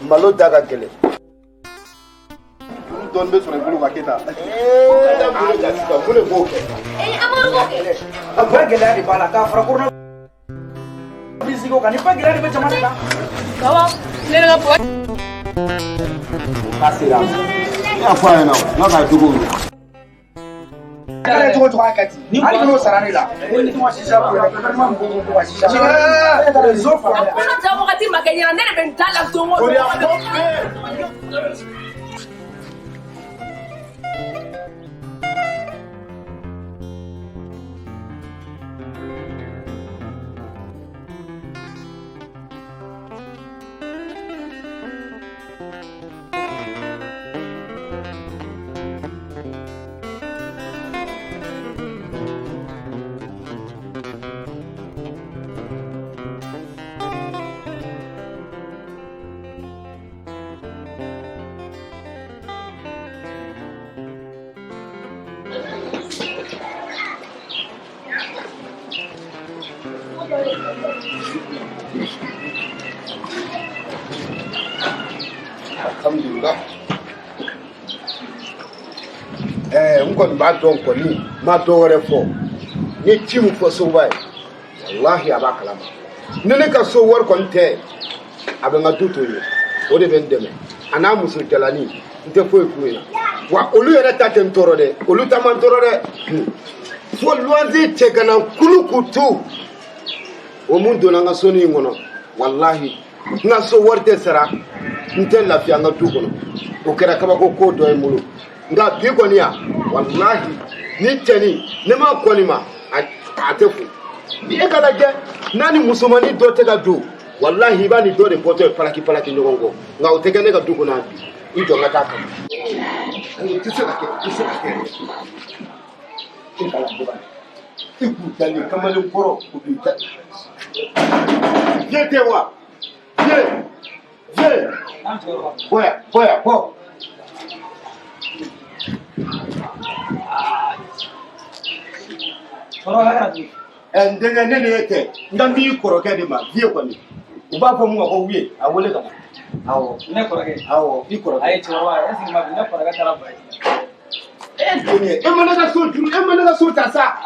Malo da ka gɛlɛn. Dɔɔni bɛ sɔrɔ i bolo ka kɛ tan. Ee, bolo da sisan, mun de b'o kɛ? Ee, Amadu b'o kɛ. A ba gɛlɛya de b'a la k'a fara corona virus ko kan, ni ba gɛlɛya de bɛ jamana kan. Baba, ne ka bɔ. K'a sera. Ne y'a fɔ a ɲɛna, n k'a ka jugu ye. Kɛra cogo cogo a kɛ ten. Ni hali n'o sara ne la. Ni ma sisa ko la, gouvernement mɔgɔw ko ko ka sisa. Réseau fara. Kɔnɔ ja wagati ma kɛ ɲɛna, ne de bɛ n da la don o don. O de y'a fɔ. Alhamdulillah. N kɔni b'a dɔn kɔni, n ma dɔ wɛrɛ fɔ. N ye ci min fɔ soba ye, walahi a b'a kalama. Ni ne ka so wari kɔni tɛ, a bɛ n ka du to yen. O de bɛ n dɛmɛ. A n'a muso jalani, n tɛ foyi f'u ɲɛna. Wa olu yɛrɛ ta tɛ n tɔɔrɔ dɛ, olu ta man tɔɔrɔ dɛ. Fo luwanze cɛgana kulukutu. O mun donna n ka soni in kɔnɔ, walahi n ka so wari tɛ sara, n tɛ lafiya n ka du kɔnɔ. O kɛra kabako ko dɔ ye n bolo. Nka bi kɔni yan, walahi ni cɛnin ne ma kɔni ma, a tɛ fo. Ni e ka lajɛ n'a ni musomanin dɔ tɛ ka don, walahi i b'a ni dɔ de bɔtɔ ye palaki palaki ɲɔgɔn kɔ. Nka o tɛ kɛ ne ka du kɔnɔ yan bi. I jɔ n ka taa kama. Ayi, o tɛ se ka kɛ, o tɛ se ka kɛ. E ka lajɛ bani. I k'u dalen kamalen kɔrɔ, u b'i da. Viens tɛ wa? Viens. Viens. Bɔ yan, bɔ yan, bɔ. N denkɛ, ne ni e tɛ, n kan b'i kɔrɔkɛ de ma, vieux kɔni. U b'a fɔ mun ma ko wiye, a wele ka na. Awɔ. Ne kɔrɔkɛ. Awɔ, i kɔrɔkɛ. Ayi cɛkɔrɔba, est-ce que ma bi ne kɔrɔkɛ taara voyage la. E denkɛ, e ma ne ka so juru, e ma ne ka so ta sa.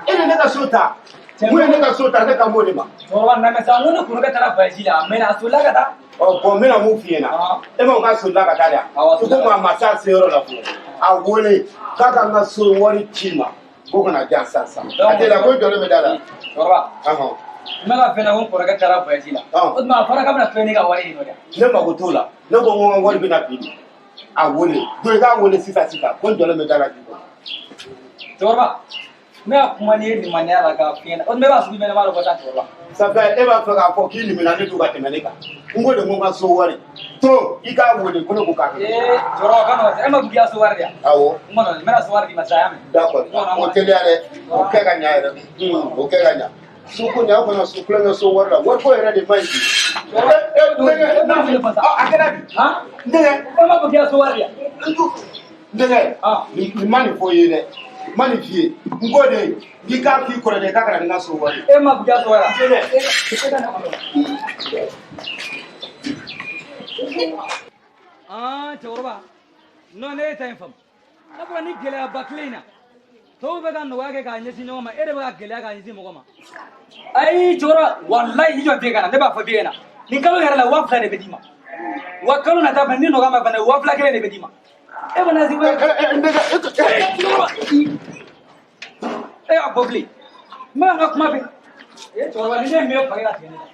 E de ne ka so ta. Mun ye ne ka so ta, ne kan b'o de ma. Cɛkɔrɔba na sa, n ko ne kɔrɔkɛ taara voyage la, a mɛnna, a solila ka taa. Ɔ bɔn, n bɛna mun f'i ɲɛna. E ma ko k'a solila ka taa de Awɔ, wa? I ko a ma s'a seyɔrɔ la fɔlɔ. A wele k'a ka n ka so wari ci ma. Ko kana di yan sisan sisan. A tɛ la ko i jɔlen bɛ da la. Cɛkɔrɔba. Ɔhɔn. N bɛ ka fɛn na ko n kɔrɔkɛ taara voyage la. O tuma a fɔra k'a bɛna fɛn ne ka wari ɲini o de. Ne mako t'o la. Ne ko n ko n ka wari bɛna bi de. A wele. Don i k'a wele sisan sisan. Ko n jɔlen bɛ da la k'i kɔnɔ. Cɛkɔrɔba, ne ka kuma n'i ye limaniya la k'a f'i ɲɛna. O tuma e b'a sugu jumɛn ne b'a dɔn ko taa cɛkɔrɔba. Sanfɛ e b'a fɛ k'a fɔ k'i liminalen don ka tɛmɛ ne kan. N ko de ko n ka so wari. To i k'a wele ko ne ko k'a kɛ. Ee cɛkɔrɔba ka nɔgɔn sa, e ma fɔ k'i ka so wari di yan. Awɔ. N kɔnɔ n bɛna so wari d'i ma sisan, y'a mɛn. D'accord. O teliya dɛ. O kɛ ka ɲa yɛrɛ. O kɛ ka ɲa. So ko nin aw kana so kulonkɛ so wari la. Wariko yɛrɛ de man ɲi bi. Cɛkɔrɔba, A kɛra di? Han? N denkɛ. E ma fɔ k'i ka so wari di yan. N denkɛ. Nin ma nin fɔ i ye dɛ. N ma nin f'i ye. N ko de k'i k'a f'i kɔrɔkɛ k'a ka na ni n ka so wari ye. E ma fɔ k'i ka so wari di yan. Aa cɛkɔrɔba, non ne ye ta in faamu. N'a fɔra ni gɛlɛyaba tile in na, tɔw bɛ ka nɔgɔya kɛ k'a ɲɛsin ɲɔgɔn ma, e de bɛ ka gɛlɛya k'a ɲɛsin mɔgɔ ma. Ayi cɛkɔrɔba, walayi i jɔ den ka na, ne b'a fɔ den ɲɛna. Nin kalo yɛrɛ la 2000 de bɛ d'i ma. Wa kalo nata fana ni nɔgɔya ma fana 2000 kelen de bɛ d'i ma. E fana si cɛkɔrɔba, e y'a bɔ bilen. N bɛ ka n ka kuma fɛ. E cɛkɔrɔba, ni ne ye min ye fari ka tigɛ ne la.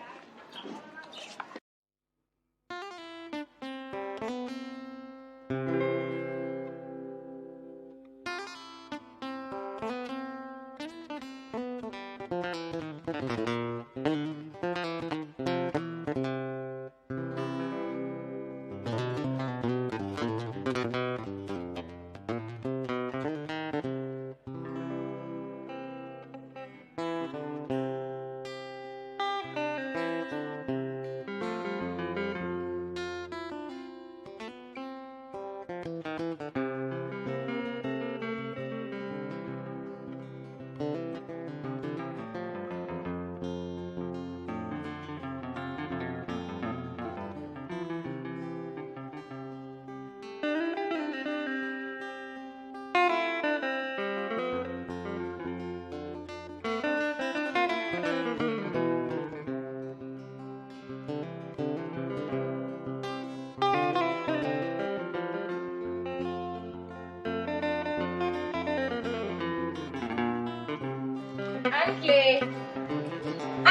An tile.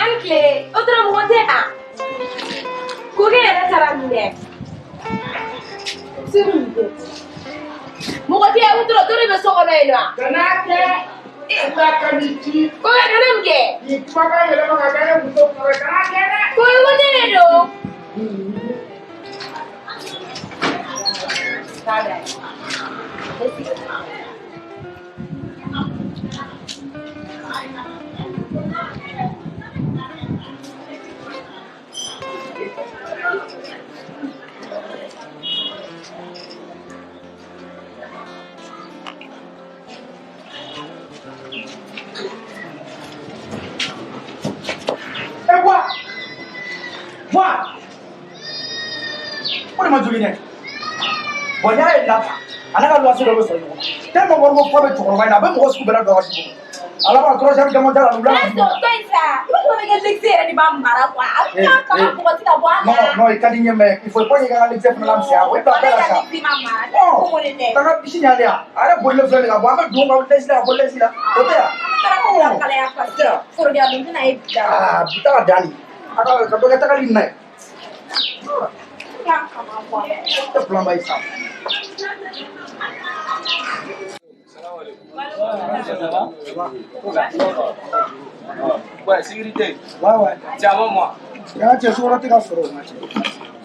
An tile. O tora mɔgɔ tɛ yan. Kokɛ yɛrɛ taara min dɛ? Segu nin tɛ. Mɔgɔ tɛ yan, o tora dɔ de bɛ so kɔnɔ yen nɔ. Kana kɛ. Ala ka n'i ci. Kokɛ kana mun kɛ? K'i kumakan yɛlɛma ka kɛ muso kuma ye. Kana kɛ dɛ. Kokɛ ko ne de don. Eh, wa! Wa! O de ma joli dɛ. Bon, n'i y'a ye la a n'a ka luwanse dɔ bɛ sɔrɔ ɲɔgɔn na. Tellement wariko fɔ bɛ cɛkɔrɔba in na, a bɛ mɔgɔ sugu bɛɛ ladon a ka du kɔnɔ. A laban troisième guerre mondiale a bɛ wuli an ka du kɔnɔ. To yen sa. I b'a fɔ ne ka lekisi yɛrɛ de b'a mara quoi. A bɛ taa kaba bɔgɔti ka bɔ a Non, la. non, i ka di n ye mais il faut pas k'i ka lekisi fana lamisɛnya. O ye bila bɛɛ la sa. Ne ka lekisi ma mara. Ne ko ko de tɛ. Taa ka bisi ɲalen yan. A yɛrɛ bolilen filɛ nin ye ka bɔ. An bɛ don ka lɛsi la, ka bɔ lɛsi la. O tɛ yan. An taara ko ka kalaya parce que forodiya dun tɛna ye bi la. Aa, bi ta ka dan nin. A ka dɔ kɛ tagali nin na ye. K'a kama bɔ. E plan ba ye sa. Ça va? Ouais, sécurité. Ouais. Tiens, avant moi. Yan cɛ sukaro tɛ ka sɔrɔ o ma cɛ.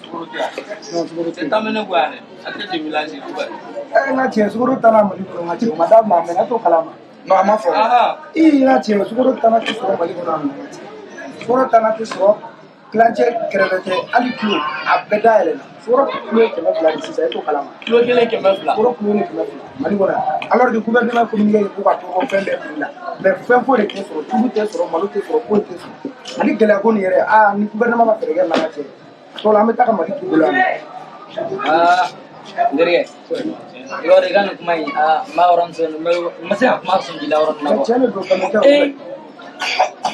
Sukaro tɛ yan. Non, sukaro tɛ C'est yen. terminé quoi, ne? A tɛ de village quoi. Eh, n ka cɛ sukaro tana Mali kɔnɔ n ka cɛ o ma dabila a mɛnna t'o kalama. Non, a ma fɔ. Ah, Ii n ka cɛ sukaro tana tɛ sɔrɔ Mali kɔnɔ a mɛnna n ka cɛ. Sukaro tana tɛ sɔrɔ tilancɛ kɛrɛfɛ tɛ hali kilo a bɛɛ dayɛlɛnna. Sukaro kilo ye 200 de sisan e t'o kalama. Kilo kelen 200. Sukaro kilo ye 200 Mali kɔnɔ yan. Alors que gouvernement communiqué k'u ka to fɛn bɛɛ prix la. Mais fɛn foyi de tɛ sɔrɔ tulu tɛ sɔrɔ malo tɛ sɔrɔ foyi tɛ sɔrɔ. Ani gɛlɛya ko nin yɛrɛ aa ni gouvernement ma fɛɛrɛ kɛ na n ka cɛ. Tɔ la an bɛ taa ka Mali to bolo yan. Aa, n terikɛ. I b'a dɔn i ka nin kuma in, aa, n b'a yɔrɔnin sɔn, n ma se ka kuma sɔn ji la yɔrɔnin na Mais quoi. tiɲɛ de don fɛnɛ tɛ o. Ee,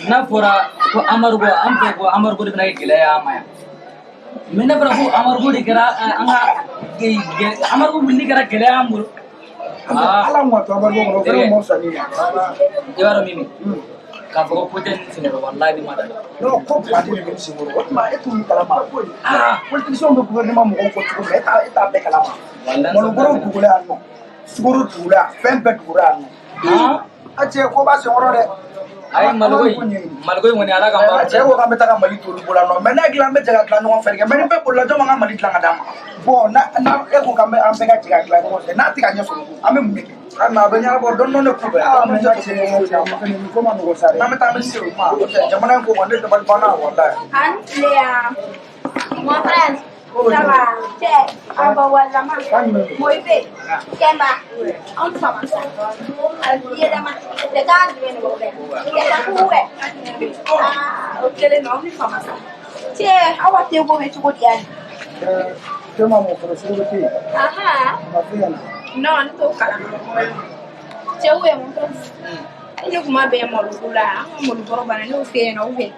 n'a fɔra ko embargo, an fɛ ko embargo de bɛna kɛ gɛlɛya y'an ma yan. Mais n'a fɔra ko embargo de kɛra an ka embargo wulili kɛra gɛlɛya y'an bolo. Aa, Ala m'a to embargo kɔnɔ o fɛnɛ mɔ fisa ni ma. I b'a dɔn min bɛ k'a fɔ ko ko tɛ nin senna walahi ne ma da. Non, ko baden de bɛ n senkɔrɔ o tuma e t'olu kalama. Aa, Politiciens bɛ gouvernement mɔgɔw fɔ cogo min na e t'a bɛɛ kalama. Walahi. Malobɔrɔ dugula yan nɔ sukaro dugula yan fɛn bɛɛ dugula yan nɔ. Aa, A cɛ ko b'a senkɔrɔ dɛ. Ayi maliko in, maliko in kɔni Ala k'an A baara. cɛ ko k'an bɛ taa ka Mali t'olu bolo yan nɔ mais n'a dilan an bɛ jɛ ka dilan ɲɔgɔn fɛ de kɛ mais ni bɛɛ bolila jɔn b'an ka Mali dilan ka d'an ma. Bon na na e ko k'an bɛ an bɛɛ ka jɛ ka dilan ɲɔgɔn fɛ n'a tɛ ka ɲɛ sɔrɔ an bɛ mun de kɛ? Ah, mais a bɛ ɲɛnabɔ dɔɔni dɔɔni de ko bɛɛ. Aa mais n ka cɛ nin ko ma nɔgɔn sa dɛ. N'an bɛ taa an bɛ se o ma. N'o tɛ jamana in ko kɔni ne dabali banna walayi. An tile yan. Mon frère, ça va? Cɛ, aba walama. Moibe, Kemba, anw fama sa. Yɛlɛma, cɛ k'an jumɛn de b'o kɛ? Yɛlɛ k'u wɛ. Aa, o kɛlen don, anw ni fama sa. Cɛ, aw ka teko bɛ cogo di yan? Tema mɔ fɔlɔ sukaro tɛ yen. Ahan. A ma f'e ɲɛna. Non, ne t'o kalama. Cɛ ou bien mon frère? Ne kuma bɛɛ maloko la, an ka malobɔrɔ banna, ne y'o f'e ɲɛna ou bien?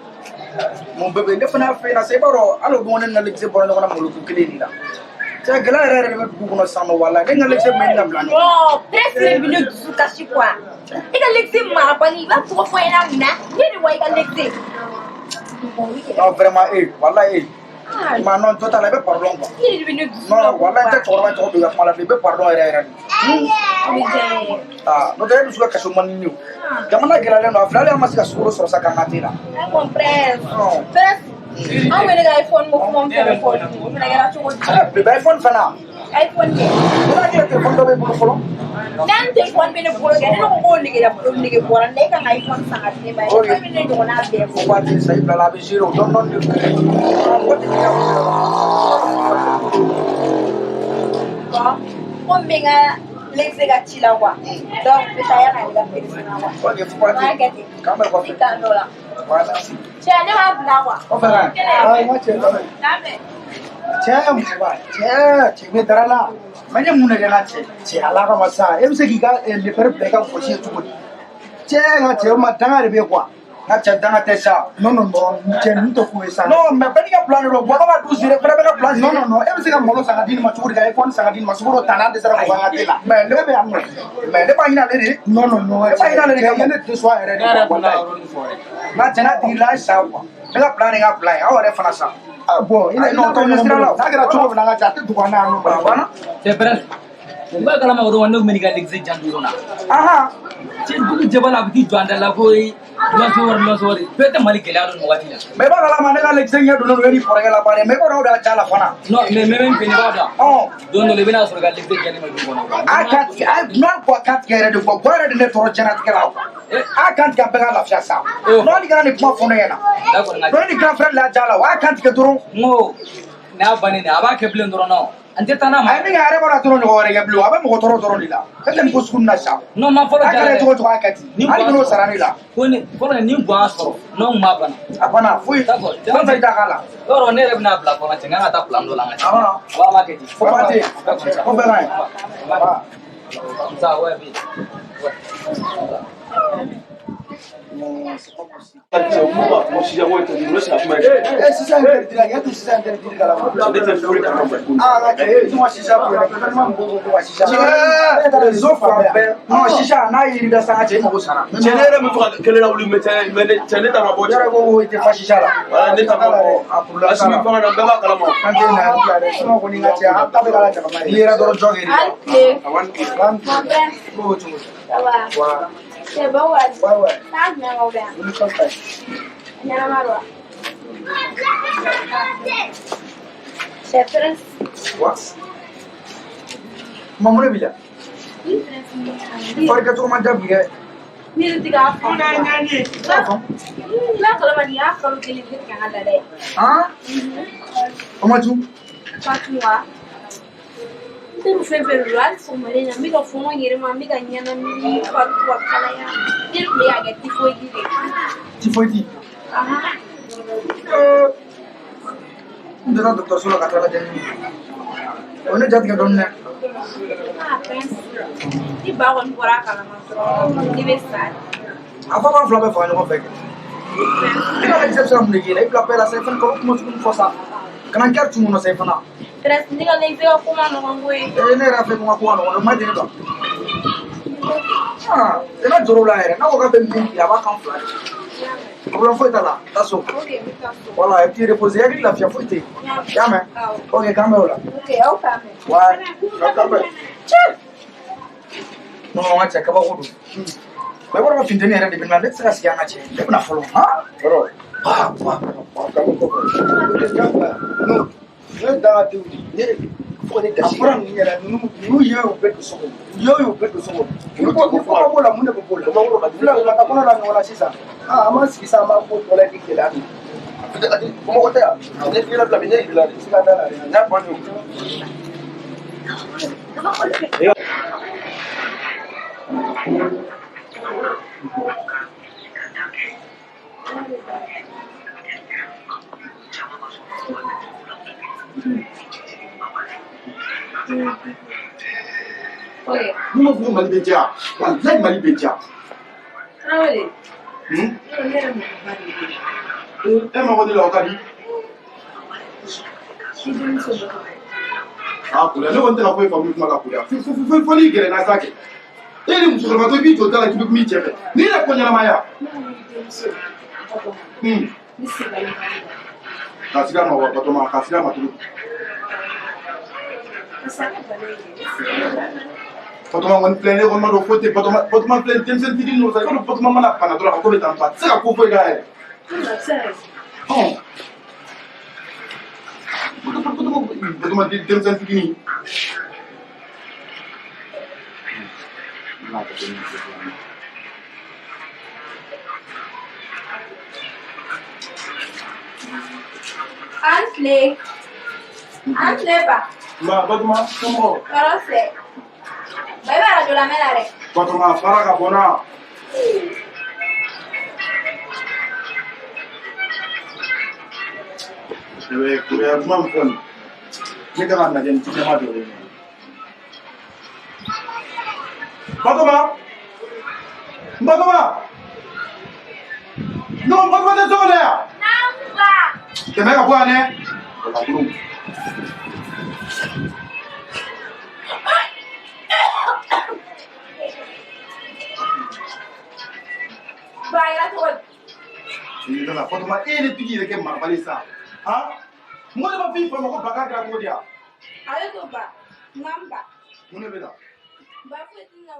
Mon bébé, ne fana y'a f'e ɲɛna sa i b'a dɔn hali o don ne ni Alexis bɔra ɲɔgɔn na maloko kelen de la. Cɛ gɛlɛya yɛrɛ yɛrɛ de bɛ dugu kɔnɔ sisan nɔ walayi ne ni Alexis bɛ ɲini ka bila ɲɔgɔn na. Non, presque de bɛ ne dusu kasi quoi. I ka Alexis marabali, i b'a tɔgɔ fɔ n ɲɛna mun na? Ne de wa i ka Alexis. Non vraiment eh walayi eh. Ah, Ma non jɔ t'a la i bɛ pardon quoi. ne de bɛ ne dusu la Non walayi n tɛ cɛkɔrɔba in tɔgɔ don i ka kuma la bilen i bɛ pardon yɛrɛ yɛrɛ de. O bɛ diya n ye. Aa n'o tɛ e dusu ka kasi man di ne ye o. Jamana gɛlɛyalen don a filɛ hali an ma se ka sukaro sɔrɔ sa k'an ka te la. Ay, mon frère. Non. Frère, anw yɛrɛ ka iPhone ko kuma min fɛnɛ fɔ dun, o fɛnɛ kɛra cogo di? Bébé iPhone fana. iPhone kɛ. Ne n'a kɛra téléphone dɔ b'e bolo fɔlɔ. N'an téléphone bɛ ne bolo kɛ, ne ko k'o nege nege bɔra n na, e kan ka iPhone san ka di ne ma. Ok. E bɛ ne ɲɔgɔnna bɛɛ Ko fɔ. waati sa i bila la a bɛ gérer o dɔɔni dɔɔni de don. Mɔgɔ tɛ k'i ka Bon, ko n bɛ n ka Alexis ka ci la quoi. Donc, n bɛ taa yan'ale ka feere na quoi. Ok, fo waati. N b'a kɛ ten. K'an bɛ kɔfɛ. I t'an dɔ la. Ouais, merci. Cɛ, ne b'a bila quoi. Kɔfɛ ka. Aa n ka cɛ dɔ bɛ. Lamɛn. Cɛ musoba cɛ cɛ bɛ dara la mɛ ne mun de kɛ n ka cɛ cɛ ala kama sa e bɛ se k'i ka lepɛri bila i ka gosi ye cogo di cɛ n ka cɛ o ma danga de bɛ yen quoi. N ka cɛ danga tɛ sa. Non non non, cɛ ninnu tɛ ko ye sa. Non mais bɛɛ n'i ka plan de don. Bɔgɔ ka du siri, fana bɛ ka plan siri. Non non non, e bɛ se ka malo san ka di nin ma cogo di ka iPhone san ka di nin ma, sukaro tan n'an dɛsɛra k'o k'an ka te la. Mais ne bɛ yan nɔ. Mais ne b'a ɲini ale de. Non non non, Ne b'a ɲini ale de cɛ kama. ye ne déçoit yɛrɛ Ne yɛrɛ de tun n'a walayi. yɔrɔnin fɔ dɛ. N ka cɛ n'a tigi la sa quoi. Ne ka plan de ka plan ye, aw yɛrɛ fana sa. Ah bon, i Ayi, n'a non, bɛ tɔw ɲɔgɔn sira la. bolo. N'a kɛra cogo min na an ka cɛ, a tɛ dogo an na yan nɔ. A banna. Cɛ prince, n b'a kalama o don ne tun bɛ n'i ka lexi jan du kɔnɔ. Ahan. Cɛ dugu jɛba la a bɛ t'i jɔ an da la ko lɔnso wari lɔnso wari bɛɛ tɛ Mali gɛlɛya dɔn nin waati la. Mais i b'a kalama ne ka lexi ɲɛ donnen don e ni kɔrɔkɛ la baden. Mais i b'a dɔn o de y'a ja la fana. Non mais même fɛnɛ b'a dɔn. Ɔn. Don dɔ la i bɛna sɔrɔ i ka lexi jalen bɛ du kɔnɔ. A kan tigɛ, a n'a ko a kan tigɛ yɛrɛ de quoi. Bɔ yɛrɛ de ne tɔɔrɔ diɲɛlatigɛ la quoi. A kan tigɛ a bɛɛ ka lafiya sa. Oh. Non hali kana nin kuma fɔ ne ɲɛna. D'accord n ka Non ne ni grand frère de y'a ja la o. A kan tigɛ dɔrɔn. N ko n'a bannen dɛ a b'a kɛ bilen dɔrɔn nɔ. An tɛ taa n'a A ma. ye min kɛ a yɛrɛ b'a dɔn a tɔɔrɔ ɲɔgɔn wɛrɛ kɛ bilen o. A bɛ mɔgɔ tɔɔrɔ dɔrɔn de la. E tɛ nin ko sugu nin na sa. Non ma fɔlɔ A jara kɛra dɛ. cogo o cogo a kɛ ten. Ni Hali guwan kan'o sɔrɔ. sara ne la. Ko ni fɔlɔ ni guwan sɔrɔ n'o m'a bana. A banna foyi. D'accord. Fɛn fɛn da k'a la. Yɔrɔ ne yɛrɛ bɛna bila kɔnɔ cɛ n kan ka taa plan dɔ la n ka cɛ. Awɔ. Wa a b'a kɛ ten. Fo ba tɛ yen. D'accord. Ko bɛɛ ka ɲi. Comme ça, ouais, bi. Ouais. Non, c'est pas possible. Eh, sisan interdit la, y'a tout sisan interdit kalama. Ah, nka cɛ, e tun ka sisa ko yɛrɛ, gouvernement mɔgɔw ko ko ka sisa. Réseau fan bɛɛ. Non, sisa n'a y'i da sa n ka cɛ, i mago sara. Cɛ ne yɛrɛ bɛ fɛ ka kɛlɛ lawuli mais cɛ mais ne cɛ ne ta ma bɔ Yɛrɛ cɛ. ko ko i tɛ fa sisa la. Wala ne ta ma bɔ. A problème t'a Asimi la. fanga na bɛɛ b'a kalama. An tɛ na bila dɛ, sinon kɔni n ka cɛ, an ta bɛ k'ala jama N'i ye. yɛrɛ dɔrɔn jɔ k'i la. Hali tile. An Mon prince, Ko o cogo. ça va? Wa. C'est bon wa? Ouais ouais, Taa jumɛn k'aw bɛ yan? wuli kɔfɛ. Ɲɛnama don wa? C'est prince. Wa. Kuma mun de b'i la? Ni prince. Fari kɛcogo man diya bi dɛ. Ni yɛrɛ tɛ k'a faamu. T'a faamu. I b'a kalama nin y'a kalo kelen ne tɛ ka n ka laada ye. Han? O ma ju. Fatou wa? N tɛ fɛn fɛn don hali sɔgɔmada in na n bɛ ka fɔɔnɔ n yɛrɛ ma n bɛ ka ɲɛnamini fari to ka kalaya ne tun bɛ k'a kɛ tifoyidi de ye. Tifoyidi. Ahan. N donna dɔgɔtɔrɔso la ka taa lajɛ ni. O ye ne jatigɛ dɔɔnin dɛ. Ah prince, ni ba kɔni bɔra a kalama dɔrɔn ne bɛ sa de. A fɔ k'an fila bɛɛ faga ɲɔgɔn fɛ kɛ. Prince, I ka lajɛ bɛ se ka mun de k'i la? I bila bɛɛ la sa, i fana ka o kuma sugu min fɔ sa. Kana n kɛra tun kɔnɔ sa i fana. Prince ne ka lajɛ ka ko ma nɔgɔn koyi. Ee ne yɛrɛ fɛ ko n ka ko ka nɔgɔn, o ma deli kan. Ah, i ka jɔrɔ o la yɛrɛ, n'a ko k'a bɛ min k'i la, a b'a kan fila de. Problème foyi t'a la, taa so. Ok, n bɛ taa so. Voilà, i b'i reposer, i hakili lafiya foyi tɛ yen. I y'a mɛn? Awɔ. Ok, k'an bɛn o la. Ok, aw k'an mɛn. Ouais, k'an bɛn. Non, n ka cɛ kabako don. Mais i b'a dɔn ko funteni yɛrɛ de bɛ ne la, ne tɛ se ka sigi an ka cɛ. Ne bɛna fɔlɔ. Han? Yɔrɔ, Wa, wa. a kan kɔfɛ. Non, ne da tɛ wuli. Ne fo ka ne A gasi. fura ninnu yɛrɛ, ninnu ye o bɛɛ don so kɔnɔ. U ye o bɛɛ don so kɔnɔ. Ni ko ni ko ka b'o la, mun de bɛ b'o la? Fila u ma taa kɔnɔ la ɲɔgɔn na sisan. Ah, an b'an sigi sa, an b'an ko tɔ lajɛ gɛlɛya min. Bamakɔ tɛ yan. Ne f'i la bi ne y'i la de. Siga t'a la dɛ. N y'a fɔ an ye. Ok. Ni ma fɔ ko Mali bɛ diya, walayi Mali bɛ diya. Tarawele. Hmm? Ne yɛrɛ mako ba de bɛ E mago de la o ka di. I denmuso dɔ. A kuya, ne kɔni tɛ ka foyi faamu kuma la kuya. Fo n'i gɛrɛ n'a sa kɛ. E ni musokɔrɔba i b'i jɔ da la k'i bɛ kuma i cɛ fɛ. N'i yɛrɛ ko ɲɛnamaya. Ne ko i denmuso. Hmm. Ne segin ba de la. Ka siga ma wa Batɔma, ka siga ma cogo di? Parce que a ka bana in de, ne segin ba la. Batɔma kɔni filɛ ne kɔni ma dɔn foyi tɛ Batɔma Batɔma filɛ denmisɛnnin fitinin ninnu sa i b'a dɔn Batɔma mana bana dɔrɔn a ko bɛ tan tɔ a tɛ se ka ko foyi k'a yɛrɛ. A bɛ se ka kɛ. Ɔn. Batɔma Batɔma denmisɛnnin fitinin. An tile. An tile ba. Nba Batɔma somɔgɔw. Tɔɔrɔ sɛ. Ba i bɛ arajo lamɛn la dɛ. Batɔma fara ka bɔ n na. Kuya kuma min filɛ nin ye, ne kan ka lajɛ ni jijama dɔ de ye. Batɔma! Batɔma! Ne ko Fatuma tɛ so kɔnɔ yan. Naamu ba. Tɛmɛ ka bɔ yan dɛ. Walakolon. Ba a kɛra cogo di? Nin nana Fatuma e ye ne tigi yɛrɛ kɛ marabali ye sa. Han? Mɔgɔ de b'a f'i fa ma ko ba k'a kɛra cogo di yan? Ale to ba. N ka n ba. Mun de bɛ na? Ba foyi tɛ na.